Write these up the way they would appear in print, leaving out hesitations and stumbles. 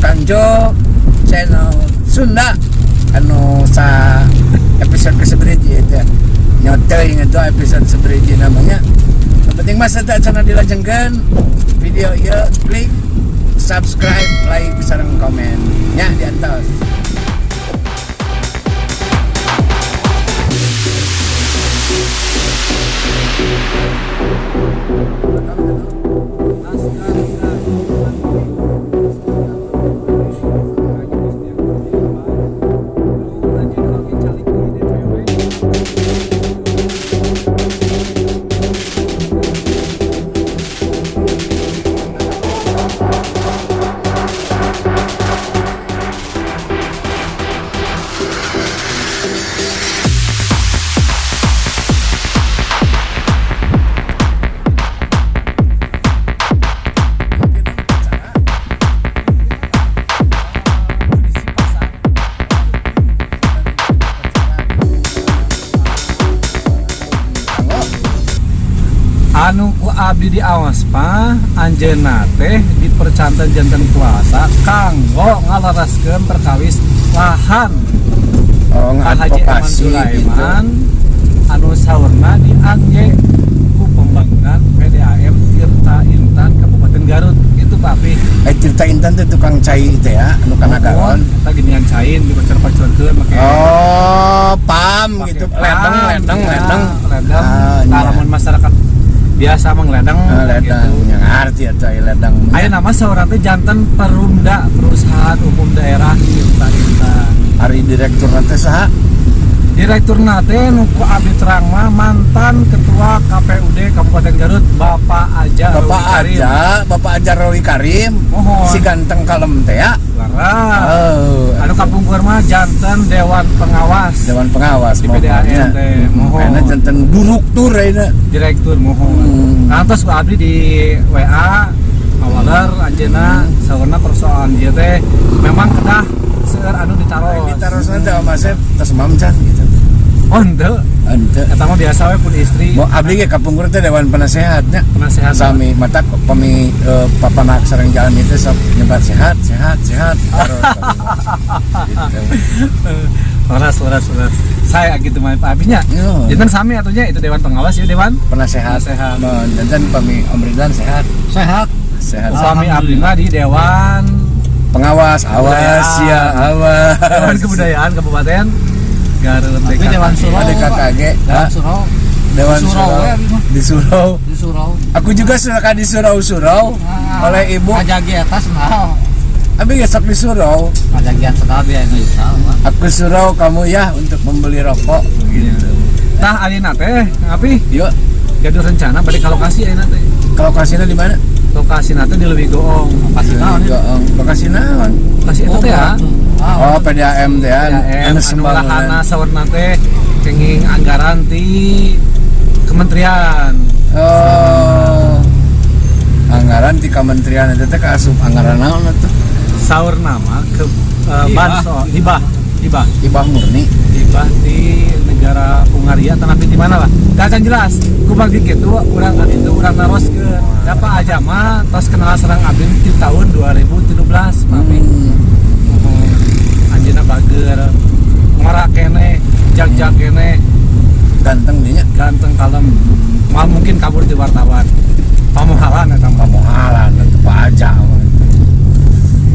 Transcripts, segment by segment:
Kang Jo channel Sunda anu sa episode ke seberiji itu nyote itu episode seberiji namanya. Yang penting mas eta channel dilajengkeun video ieu klik subscribe, like, sareng komen nya diantos. Anu ku abdi di awas pa anjeunna teh dipercanten janten kuasa kanggo ngalaraskeun perkawis lahan. Oh, Haji Eman Sulaiman gitu. Anu saurna diangge ku pembangunan PDAM Tirta Intan Kabupaten Garut itu Pak Api. Tirta Intan teh tukang cai itu ya, anu kana galon. Eta ginian cain dipacor-pacorkeun make. Oh, pam gitu. Ledeng, ledeng, ledeng. Ledeng. Nah, lamun masyarakat biasa mah ledeng. Ledeng gitu. Yang arti atau ledeng. Aya nama seorang teh janten Perumda Perusahaan Umum Daerah Tirta Intan. Ari direktur teh saha? Direktur nate nu ku abdi terang mah mantan ketua KPUD Kabupaten Garut Bapak Aja Bapak Karim. Aja, Bapak Aja Rowi Karim. Mohon. Si ganteng kalem teh ya. Lara. Oh, anu kapungkur mah janten Dewan Pengawas. Dewan Pengawas di PDAM teh. Mohon. Ayeuna janten direktur ayeuna. Direktur mohon. Ngantos ku abdi di WA awaler anjeunna saurna persoalan ieu teh memang kedah seueur anu ditaros. Ditarosna teh Om Asep tos mam can gitu. Oh, henteu. Henteu. Eta mah biasa we pun istri. Mau abdi ge kapungkur teh dewan penasehatnya. Penasehat. Sami mata pami papanak sareng jalan itu sok nyebat sehat, sehat, sehat. Taros. Gitu. Leres, leres, leres. Saya gitu mah Pak Abinya. Janten sami atunya itu dewan pengawas ya dewan penasehat. Penasehat. Janten pami Om Ridwan sehat. Sehat. Sehat. Sami abdi mah di dewan pengawas, awas ya, awas. Dewan Kebudayaan Kabupaten Garut. Tapi Dewan Surau. DKKG. Dewan Surau. Dewan Surau. Di Surau. Di Surau. Aku juga suka di surau-surau oleh ibu. Kajagi atas nah. Abi gesok di surau. Kajagian sendal biar Indonesia. Aku surau kamu ya untuk membeli rokok gitu. Tah ayeuna teh ngapi? Yuk. Gaduh rencana balik ke lokasi ayeuna teh. Ke lokasinya di mana? Lokasi teh di Leuwi Goong. Lokasi naon? Lokasi naon? Lokasi itu teh ya. Oh, PDAM teh ya. Anu lahana saurna teh kenging anggaran ti kementerian. Oh. Anggaran ti kementerian itu teh kaasup anggaran naon atuh? Saur nama ke bansos hibah, hibah. Hibah murni. Hibah di negara Hungaria tapi di mana lah? Gak jelas. Kumaha kitu urang itu urang naros ke Bapak aja mah tos kenal serang abdi di tahun 2017 mami. Anjeunna bager ngora keneh, jag-jag keneh. Ganteng dinya. Ganteng kalem. Moal mungkin kabur di wartawan. Pamohalan eta mah. Pamohalan eta Pak Aja.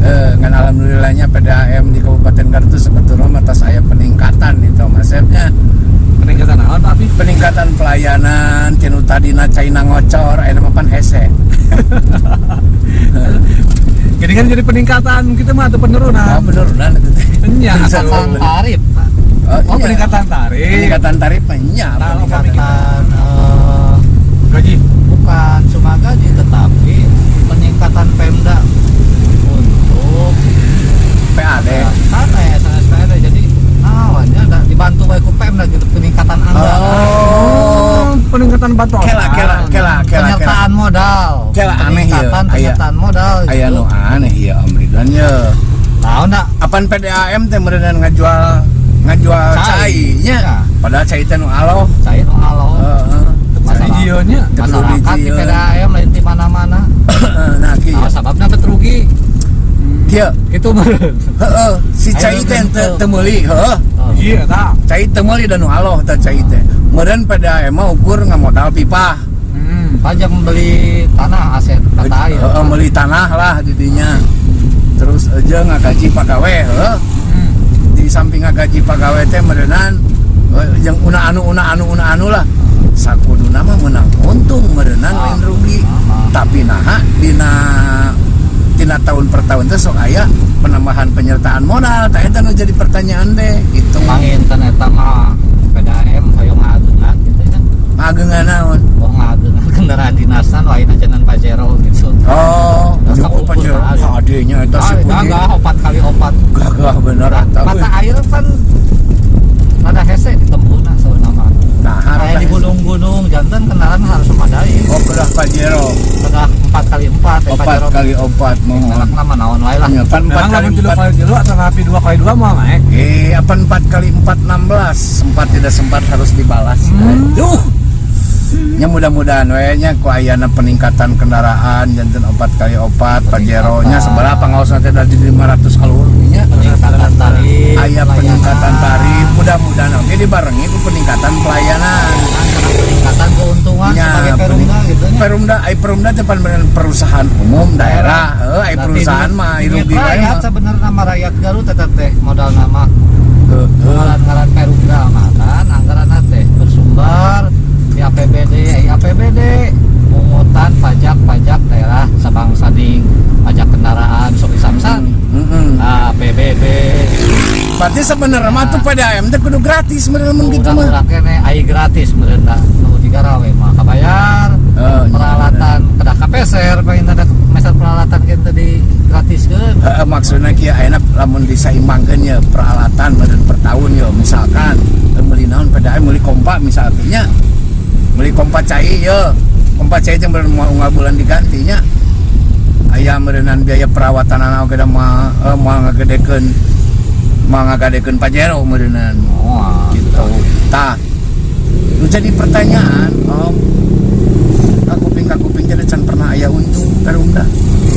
Ngan alhamdulillahnya PDAM di Kabupaten Garut sebetulnya atas saya peningkatan itu Mas Efnya. Peningkatan naon Pak Api? Peningkatan pelayanan tinu tadina caina ngocor ayeuna mah pan hese. Jadi kan jadi peningkatan gitu mah atau penurunan? Oh, penurunan itu teh. Nya, peningkatan tarif. Oh, oh iya. Peningkatan tarif. Peningkatan tarif mah nya, peningkatan gaji. Bukan cuma gaji tetapi peningkatan Pemda untuk PAD. Sanes PAD. Jadi awalnya ada dibantu oleh Pemda gitu peningkatan anggaran. Oh, peningkatan bantuan. Kela kela kela kela. Penyertaan modal. Kela aneh ya. Penyertaan modal. Aya nu aneh ya Om Ridwan ye. Tahu enggak? Apan PDAM teh meureunna ngajual cai nya. Padahal cai teh nu aloh. Cai nu aloh. Heeh. Masalahnya masyarakat di PDAM lain di mana-mana. Nah, kieu. Sababna bet rugi. Kieu. Gitu meureun. Heeh, si cai teh teu meuli, heeh. Iya tah. Cai teu meuli da nu aloh tah cai teh. Meureun PDAM mah ukur ngamodal pipa. Pajak membeli tanah aset kata air. Heeh, meuli tanah lah di dinya. Terus aja ngagaji pagawe, heeh. Di samping ngagaji pagawe teh meureunan jeung una anu una anu una anu lah. Sakuduna mah menang untung meureunan lain rugi. Tapi naha dina tina tahun per tahun teh sok aya penambahan penyertaan modal. Tah eta nu jadi pertanyaan deh gitu. Panginten eta mah PDAM hoyong ngagengan gitu nya. Ngagengan naon? Oh, ngagengan kendaraan dinasan lain ajanan Pajero gitu. Oh, Terus jauh kapungkur Pajero. lah. Adenya eta si Ah, Puji. gagah 4x4. Gagah bener eta. Mata air kan rada hese ditembuna sauna mah. Nah, Kayak di gunung-gunung janten kendaraan harus memadai. Oh, kedah Pajero. Kedah 4x4 eh, Opat Pajero. kali opat mohon. Merek nama naon wae lah. Ya, pan empat Memang kali lamun tilu empat. kali tilu atau ngapi 2 kali 2 mau naik. Eh, apa 4 kali 4 16. Sempat tidak sempat harus dibalas. Duh. Ya mudah-mudahan we nya ku ayana peningkatan kendaraan janten 4x4 Pajero nya seberapa pangaosna teh dari 500 kaluhur nya. Peningkatan tarif. Aya peningkatan tarif, mudah-mudahan oke dibarengi ku peningkatan pelayanan. Karena peningkatan keuntungan Nya, sebagai perumda gitu nya. Perumda, ai perumda teh pan bener perusahaan umum daerah, heuh ai Berarti perusahaan mah duit rugi wae rakyat mah. sebenarnya nama rakyat Garut tetep teh modal nama Heuh. anggaran perumda mah kan anggaran teh bersumber di APBD, ai APBD pungutan pajak-pajak daerah Sabang Sading, pajak kendaraan sok disamsan. APBD. Berarti sebenarnya mah tuh PDAM teh kudu gratis meureun mun kitu mah. Urang keneh ai gratis meureun da nu digarawe mah kabayar. Oh, iya, Peralatan kedah kapeser pengen ada meser peralatan kita di gratiskeun. Heeh, maksudnya kieu ayeuna lamun disaimbangkeun ya peralatan meureun per tahun ya misalkan meuli naon PDAM meuli kompa misalkan nya. Meuli kompa cai ya. Kompa cai teh meureun moal unggal bulan diganti nya. Aya meureunan biaya perawatan anak oge da moal moal ngagedekeun Pajero meureunan. Oh, Gitu. Tah. Nu jadi pertanyaan, Om. Kakuping kakuping jadi can pernah aya untung Perumda.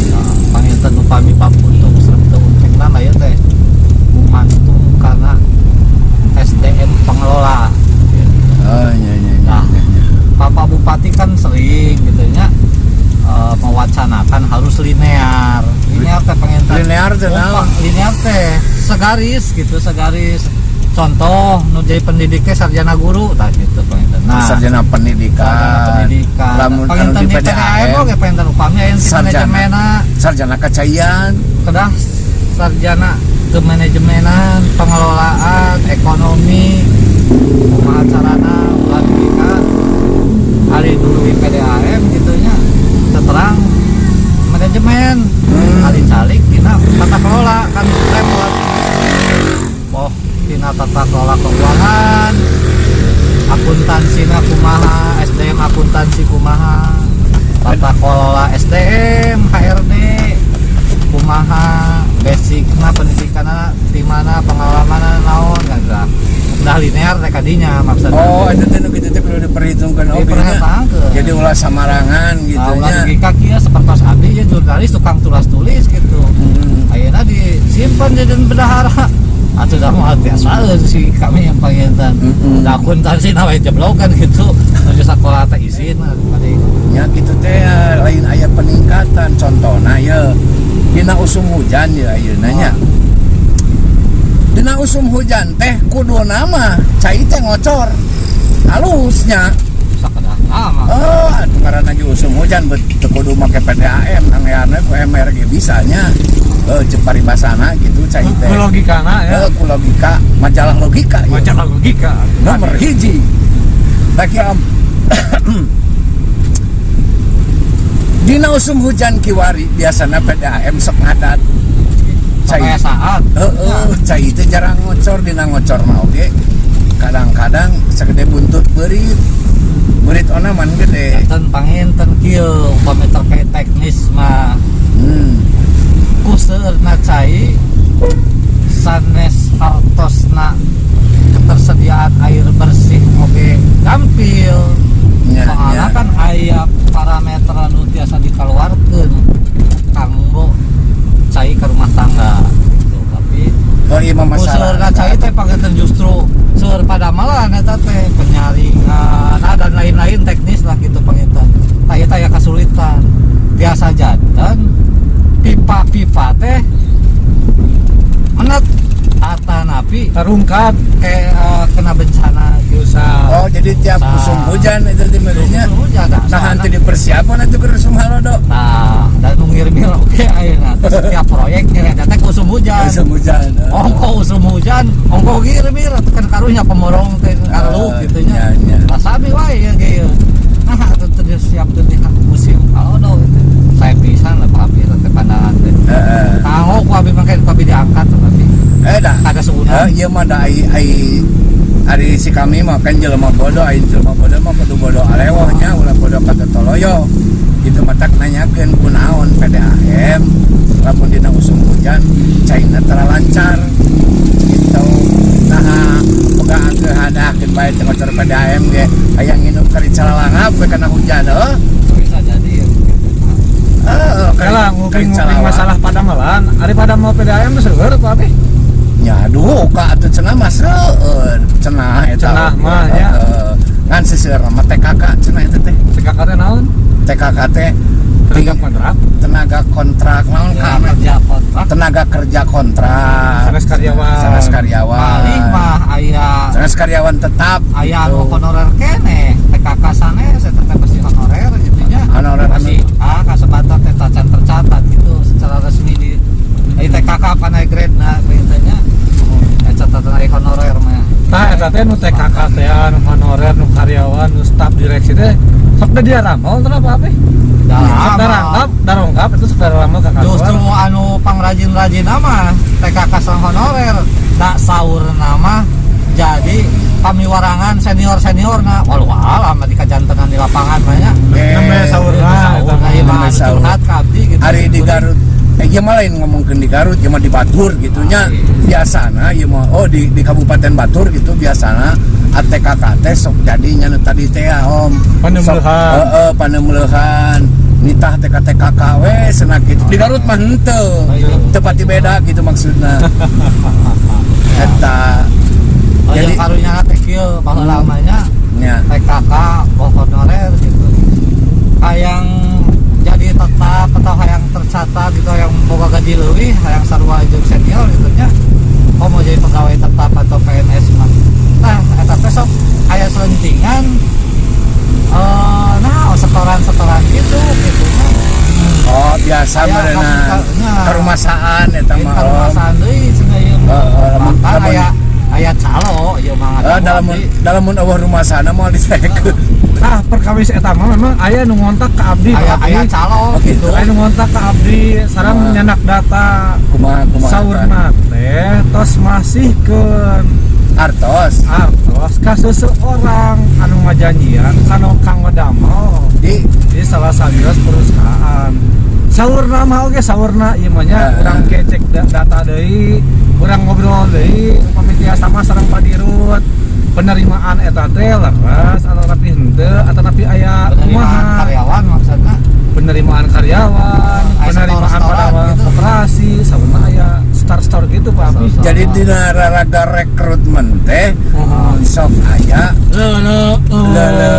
Nah, panginten upami bab untung serem teu untungna mah ieu teh gumantung karena SDM pengelola. Oh, iya iya iya. Nah. Iya, iya. Bapak Bupati kan sering gitu nya mewacanakan harus linear. Linear teh panginten. Linear teh naon? Linear teh segaris gitu, segaris. Contoh nu jadi pendidik teh sarjana guru tah gitu panginten. Nah, Sarjana pendidikan. Sarjana pendidikan. Lamun anu Panginten di di PDAM PDAM oge panginten upami aya ti Sarjana. manajemenna Sarjana kacaian. Kedah sarjana kemanajemenan, pengelolaan, ekonomi, kumaha carana ulah dugi ka ari dulu di PDAM gitu nya terang manajemen. Ari calik dina tata kelola kan repot. Oh, dina tata kelola keuangan, akuntansina kumaha, SDM akuntansi kumaha, tata kelola SDM, HRD kumaha, basicna pendidikanna di mana, pengalaman naon kan lah. Udah linear teh kadinya maksudnya. Oh, eta teh nu kitu teh kudu diperhitungkeun oge nya. Diperhitungkeun. Jadi ulah samarangan gitu Nah, ulah nya. dugi ka kieu sapertos abdi ya jurnalis tukang tulis-tulis gitu. Ayeuna disimpan jadi bendahara. Atuh da moal tiasa si kami yang panginten. Da akuntansi na we jeblokan gitu. Nuju sakola teh izin pada Ya gitu teh ya, lain aya peningkatan contohna ya dina usum hujan ya ayeuna nya. Dina usum hujan teh kuduna mah cai teh ngocor halusnya. Sakedah lama. Oh, atuh ngaranna ge usum hujan bet teu kudu make PDAM nanggeana ku MR ge bisa nya. Heuh, ceuk paribasana gitu cai teh. Ku logikana ya. Heuh, ku logika, majalah logika ieu. Majalah logika. Nomor hiji. Tak Om. Dina usum hujan kiwari biasana PDAM sok ngadat. Cai. Sampai saat. Heeh, cai teh jarang ngocor, dina ngocor mah oge. Kadang-kadang segede buntut beurit. Beurit ona man gede. Janten panginten kieu upami terkait teknis mah ku seueurna cai sanes hartosna ketersediaan air bersih oge gampil. Nya, Soalnya nya. Kan aya parameter anu tiasa dikeluarkeun kanggo cai. cai ke rumah tangga gitu. Tapi Oh iya mah masalah. Usurna cai teh panginten justru seueur padamalan eta teh penyaringan, nah, dan lain-lain teknis lah gitu panginten. Tah ieu teh aya kesulitan. Biasa janten pipa-pipa teh menet atanapi Tarungkap kayak kena bencana gitu. Rusak. Oh, jadi tiap Nah. musim hujan itu di merenya. Musim hujan, nah, Nah, soalna- nanti dipersiapkan itu ke usum halodo. Nah, dan nu ngirmir oke ayeuna teh setiap proyek ngirim teh usum hujan. Musim hujan. Ongko usum hujan, ongko ngirmir atuh kan karunya pemorong teh kareluk gitu nya. Nya, nya. Lah sami wae ya ge ieu. Nah, atuh teu siap teu di musim halodo gitu. Saya pisan lah Pak Abi teh pandangan teh. Heeh. Kanggo ku abi mangke ku abi diangkat tuh abi. Eh dah. Kada seunan. Eh, ieu mah da ai ai ari si kami mah kan jelema bodoh, ai jelema bodoh mah kudu bodoh alewoh nya, ulah bodoh kata toloyo. Gitu matak nanyakeun kunaon PDAM lamun dina usum hujan caina tara lancar gitu. Nah, boga angeuh bae teh ngocor PDAM ge aya nginum kari calalangap we kana hujan heuh. Bisa jadi ya gitu. Heeh, Kala nguping-nguping masalah padamalan, ari padamel PDAM teh seueur Pak Abi. Ya aduh, ka atuh cenah mah seueur. Cenah eta. Cenah mah, nya. Heeh. Ngan seseueur mah TKK cenah eta teh. TKK teh naon? TKK teh Tenaga kontrak, tenaga kontrak naon Ya, ka kerja kontrak tenaga kerja kontrak. Sanes karyawan. Sanes karyawan. paling mah aya Sanes karyawan tetap. aya anu gitu. honorer keneh TKK sanes eta teh pasti honorer gitu nya. Honorer Pasti kasebatan teh tacan tercatat gitu secara resmi di TKK apa naik grade na gitu nya. Catatan ari honorer mah. Tah eta teh nu TKK teh nu honorer, nu karyawan, nu staf direksi teh sok da dia ramal teh apa Abi? Sok darangkap, darongkap itu sok daramal ka kantor. Justru anu pangrajin-rajin mah TKK sang honorer tak saur nama jadi pamiwarangan senior-senior na walau alam di kajantenan di lapangan mah nya. Eh, Nembe saurna eta Saur mah. ieu mah Nembe anu saur. curhat ka abdi gitu. Ari di Garut ieu mah lain ngomongkeun di Garut, ieu mah di Batur gitu nya. Biasana ieu mah oh di Kabupaten Batur gitu biasana ATKK teh sok jadinya nu tadi teh ya, Om. Panemleuhan. Sok, heeh, panemleuhan. Nitah TK TKK we cenah gitu. Di Garut mah henteu. Teu pati beda gitu maksudna. Eta Oh, Jadi- jadi karunya teh kieu baheula mah nya nya. TKK boh honorer gitu. Hayang jadi tetap atau hayang tercatat gitu hayang boga gaji leuwih hayang sarua jeung senior gitu nya. Oh mau jadi pegawai tetap atau PNS mah. Nah, eta teh sok aya selentingan nah setoran-setoran gitu gitu nya. Oh, biasa Aya meureunan. kasus-nya. Karumasaan eta Lain mah. Om. karumasaan deui cenah ieu mah. Heeh, lamun- Bahkan lamun- aya aya calo ieu mah Eh, dalam dalam mun eueuh rumasana moal disaekeun. Tah perkawis eta mah memang aya nu ngontak ka abdi aya Pak Abi. aya calo Oh, gitu. gitu. Aya nu ngontak ka abdi sareng Kumaha? nyandak data. Kumaha kumaha. Saurna teh tos masih ke Artos artos ka seseorang anu ngajanjian kanu kanggo damel di di salah satu perusahaan. Saurna mah oge saurna ieu mah nya Heeh. urang kecek data deui, urang ngobrol deui upami tiasa mah sareng Pak Dirut. Penerimaan eta teh leres atau tapi henteu atau tapi aya Penerimaan kumaha karyawan maksudna. Penerimaan karyawan, Aya penerimaan setor-setoran pada gitu. koperasi, saurna aya star-star gitu Pak Abi. Star-star. Jadi dina raraga rekrutmen teh Heeh. sok aya Lele. lele.